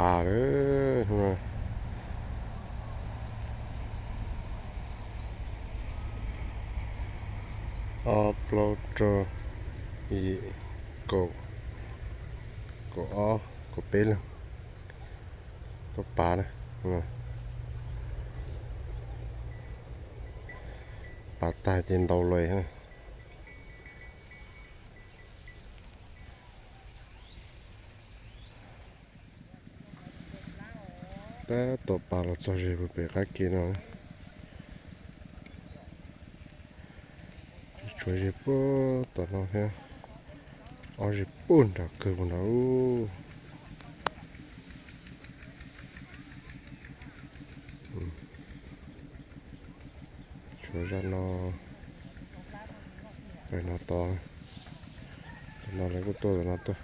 pas lawm. Ob plaub rau yim kaum, kaum ob kaum peb lug tuaj pas na. Pas tag ces ntaus lawm. Tab tom pas los txog ze puag pem qab ke no. Tshuav ze puag tom no thiab. Ob ze puag nram kawg puag nrad. Tshuav zaj no, pem no tod, tom no lawv kuj tuaj tom no tuaj.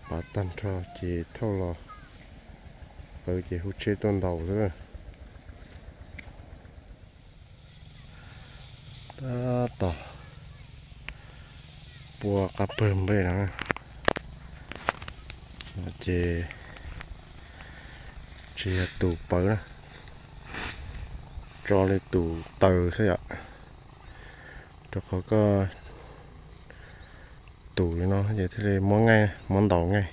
Pas tag nrho ces thauj los, pawv ces hu tsheb tuaj ntaus xwb. Tab tom pua qab pawg nplej no, ces tsis yog tus pawv na, tso li tus taws xwb yom, rau qhov koj tus li no ces thiaj li muab nqaij, muab ntaus nqaij.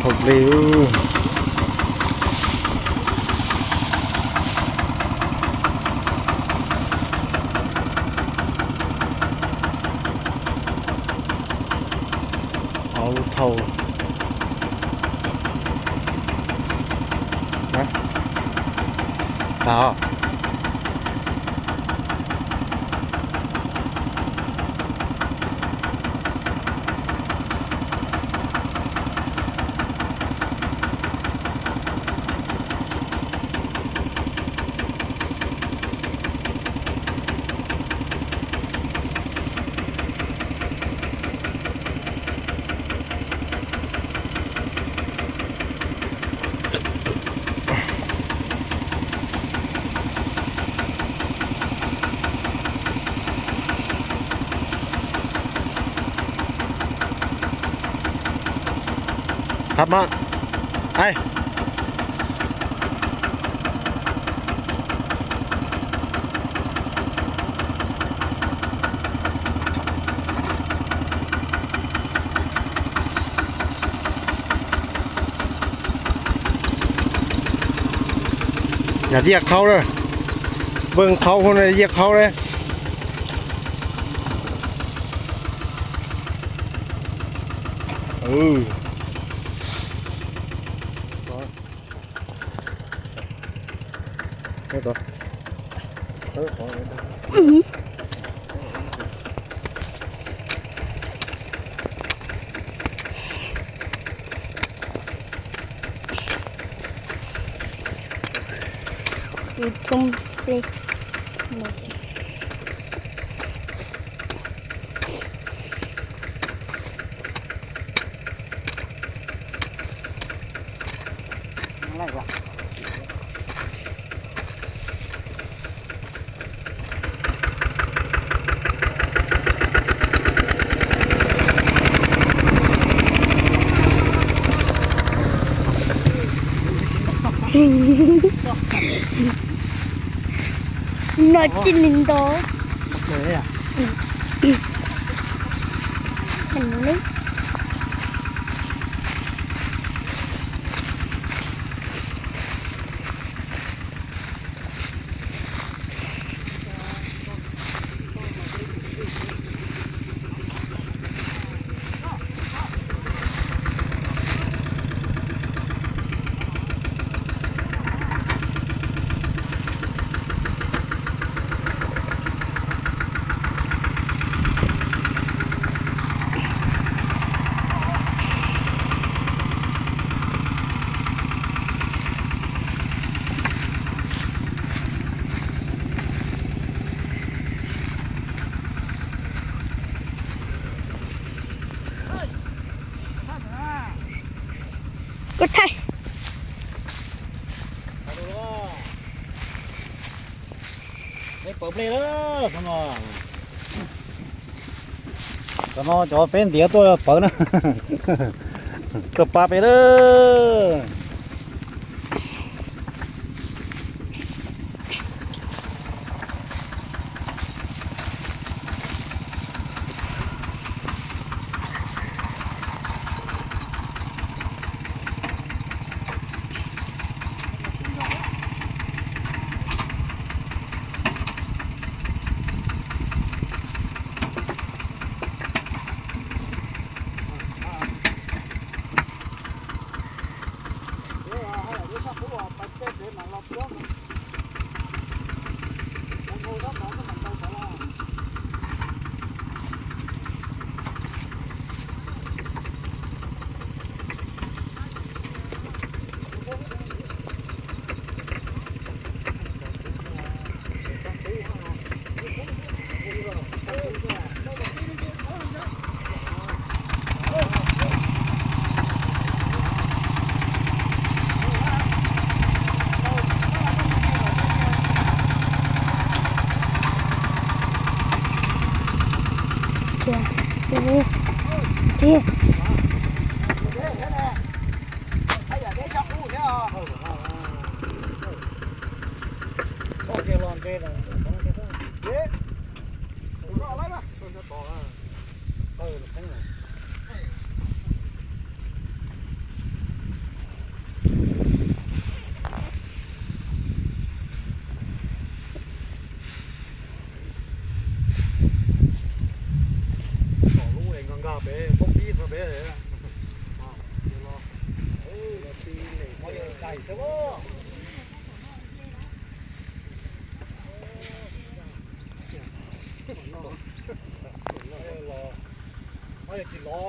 Thauj nplej. Ob lub thauj. Tag. Khab mas. Ai. Yog yiaj qhaub lawm. Npawj qhaub, yiaj qhaub lawm. Tus thoob peb. No tsis li ntau. Thaij. Peb pawv nplej lawm no. Tam no cov peb ntiav tuaj pawv na. Tuaj pab peb lawm. Tiag, tiag. Kom lub nkag nkag pem pob kib no pem.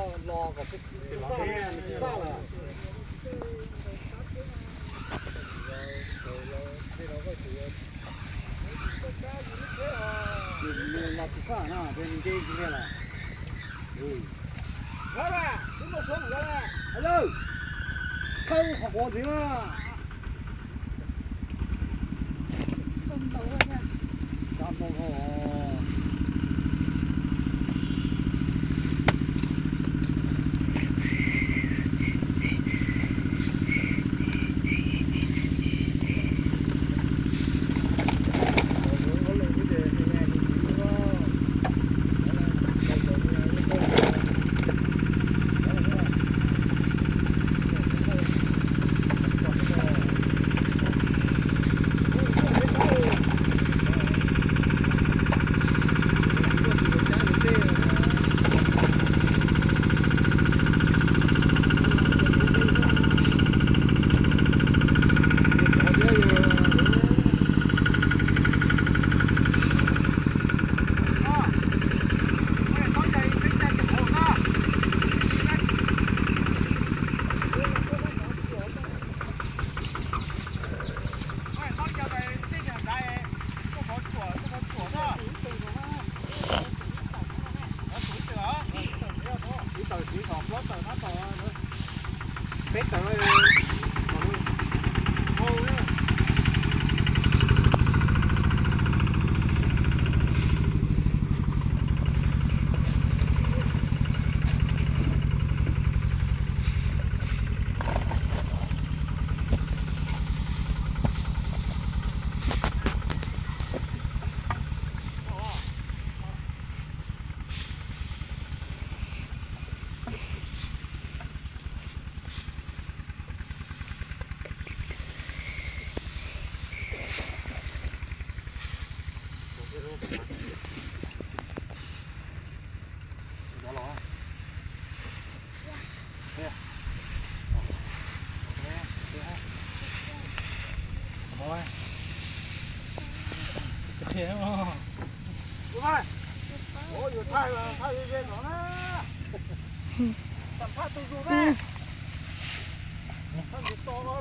Los, los, los kom tsis xaj lawm. Los tsis xaj na, nce nce lawm. Yawg, khawb qhov quav ntxiv na.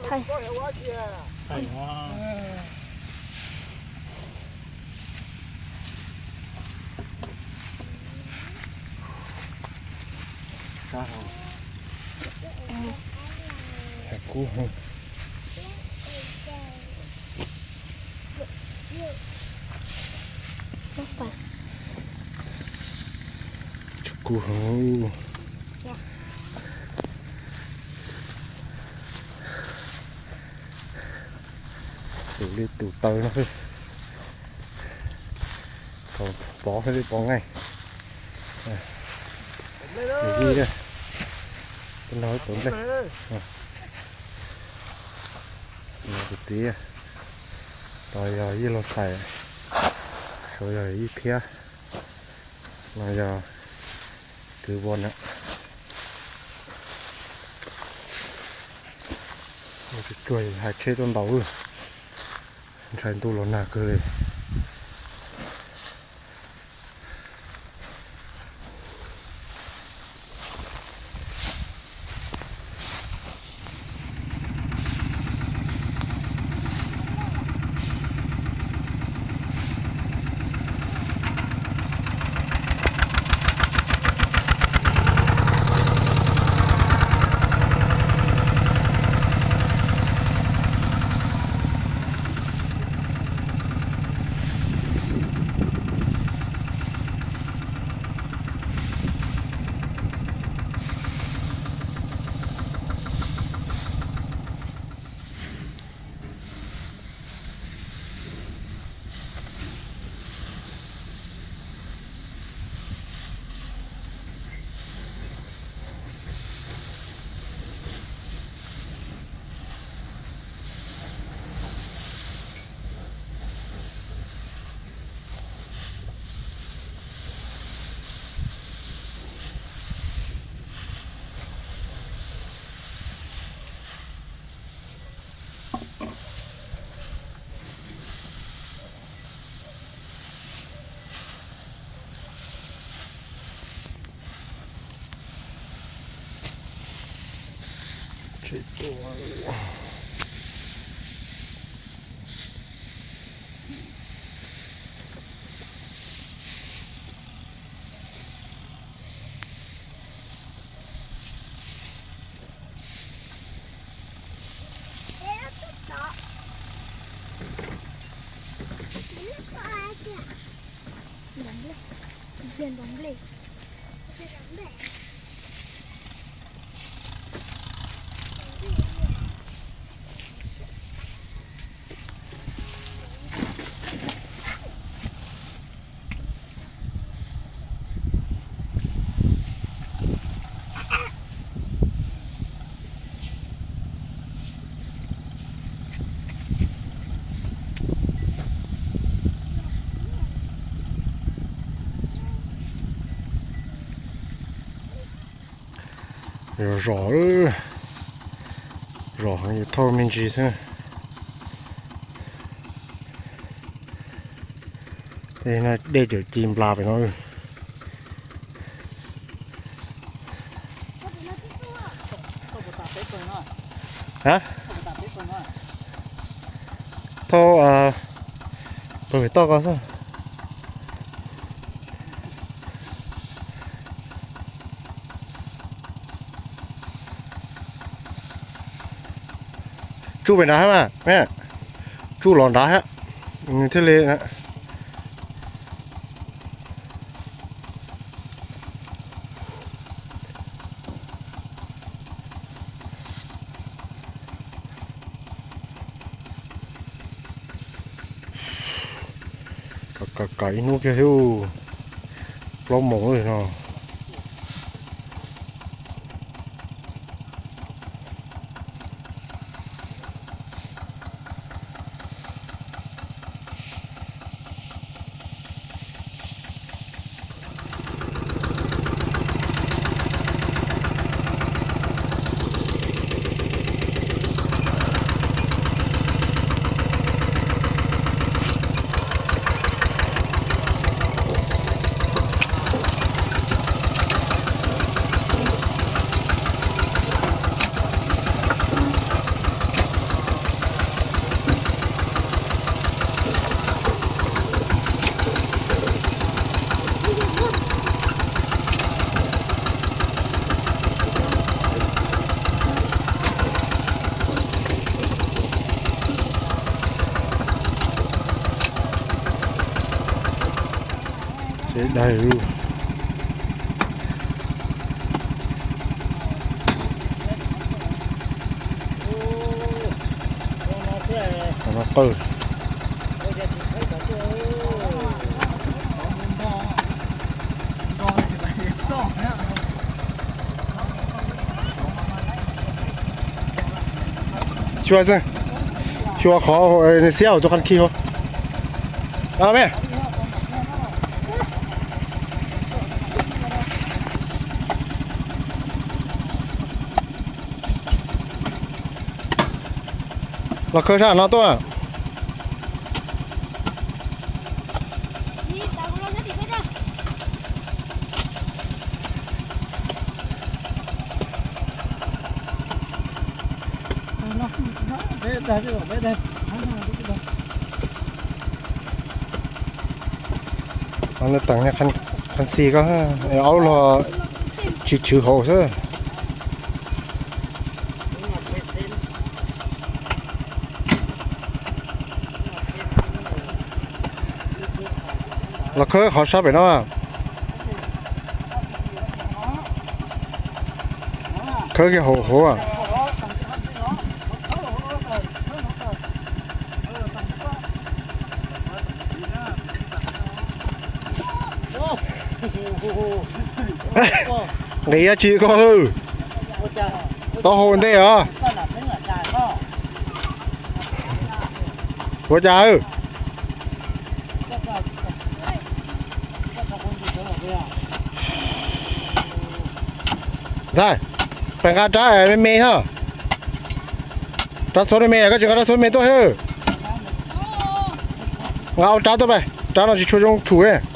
Thaij. Kub heev. Kub heev. Tus li tus taw no. Thaum pov li pov nqaij. Tus no tus nplej. No tus txiv. Tos yog ib log xais. Saud yog ib phiab. No yog kwv voj na. Tsuag tsuag hais tsheb tuaj ntaus, ntshai ntuj los nag kawg li. Zom zom, zom heev, thauj me ntsis xwb. Tej no dej cawm ci nplas pem no. Hab, thauj pem toj ko xwb. Tsuj pem nrad hab mas, tsuj los nrad hab, nws thiaj li. Kam kam ib hnub kiag thiab, plaub moos li no. Dai, qawm. Xyuas xwb, xyuas qhov nws xiab hauv tus qhov khi hauv. Los me, los khawb sab no tuaj. Teem khab xis ko, aub los tsis tshwv hauv xwb. Los khawb qhov sab pem no. Khawb kiag hauv hauv. Nqis dab tsi koj hwj? Taub hau ntej os. Ua cas hwj? Ntxhais, pais nqa rab me me hos. Rab xuab me me, koj tsis nqa rab xuab me tuaj hwj. Nqa ua rab tuaj pais, rab no tsis tshua zoo tshum.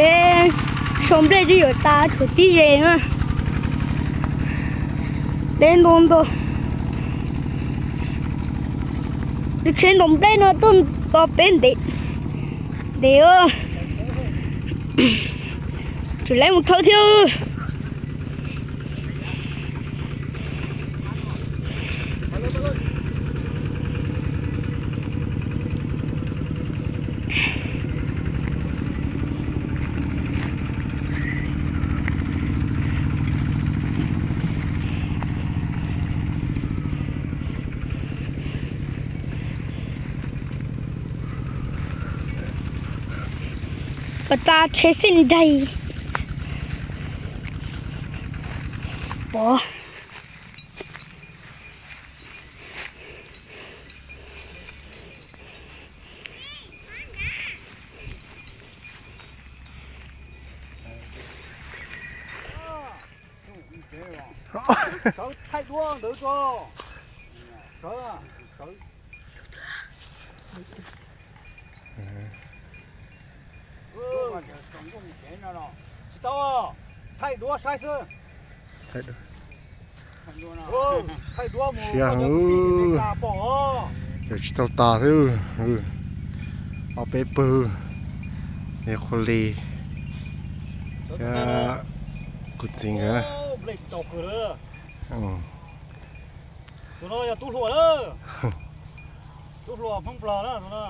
Peb sau nplej twb yuav tas tshuav tib ze na. Deb ntau ntau. Twb tsheb ntaus nplej no tuaj tos peb ntev ntev. Tseem laib mus thawb thiab. Pas tas tsheb xij nraig. Pov. Sawv thaij duab ntawd tso. Sawv, sawv. Tsis tau, thaij duab saib xwb. Siab heev, yog tsis tau tas xwb. Ob peb pawg, yog Qhua Li, kuv txiv nkawd. Tus no yog tub hluas lawm. Tub hluas Hmoob Nplog na tus no.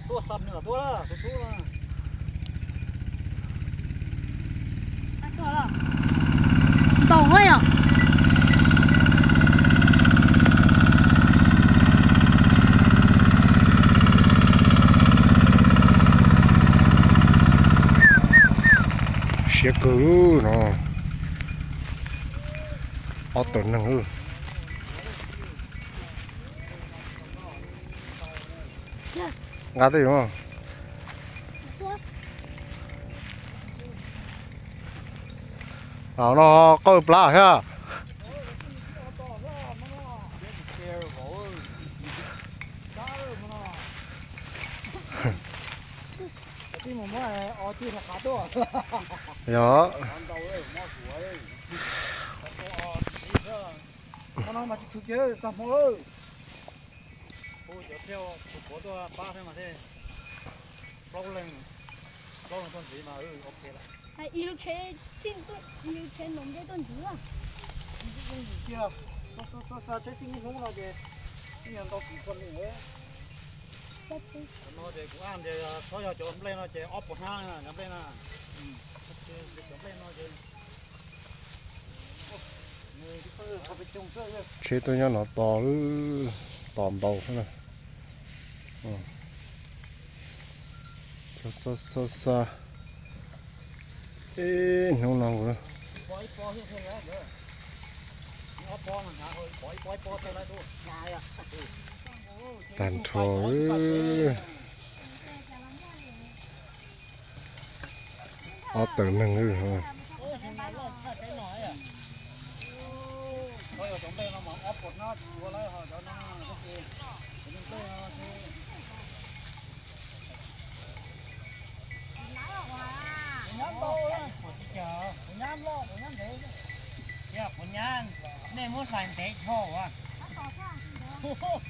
Tuaj xam nws tuaj, tus tub no. Ntau yom. Siab kawg no. Ob tawm neeg. Nqa tej yom. Los no qawj plab thiab. Yog. No mas tsis khwv kiag tag hmo lawm. Kuv cov thiaj kuv puav tuaj pab thiab mas thiaj plaub leeg, plaub leeg tuaj ntxiv mas ok lawm. Ib lub tsheb, ib lub tsheb ntaus nplej tuaj ntxiv. Ntxiv kiag, xa tsheb tib hnub no ces yeej yog ntau tus poj niam. No ces kuv ab ces txhob yog cov nplej no ces ob puas hnab cov nplej na. Cov nplej no ces tsheb tuaj nyob no tos, tos ntau xwb na. Xa xa xa ib hnub no tag nrho. Ob tawm neeg. Kuv nyab, nej muab hlais ntev dhau as. Kuv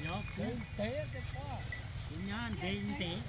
nyab ntev ntev.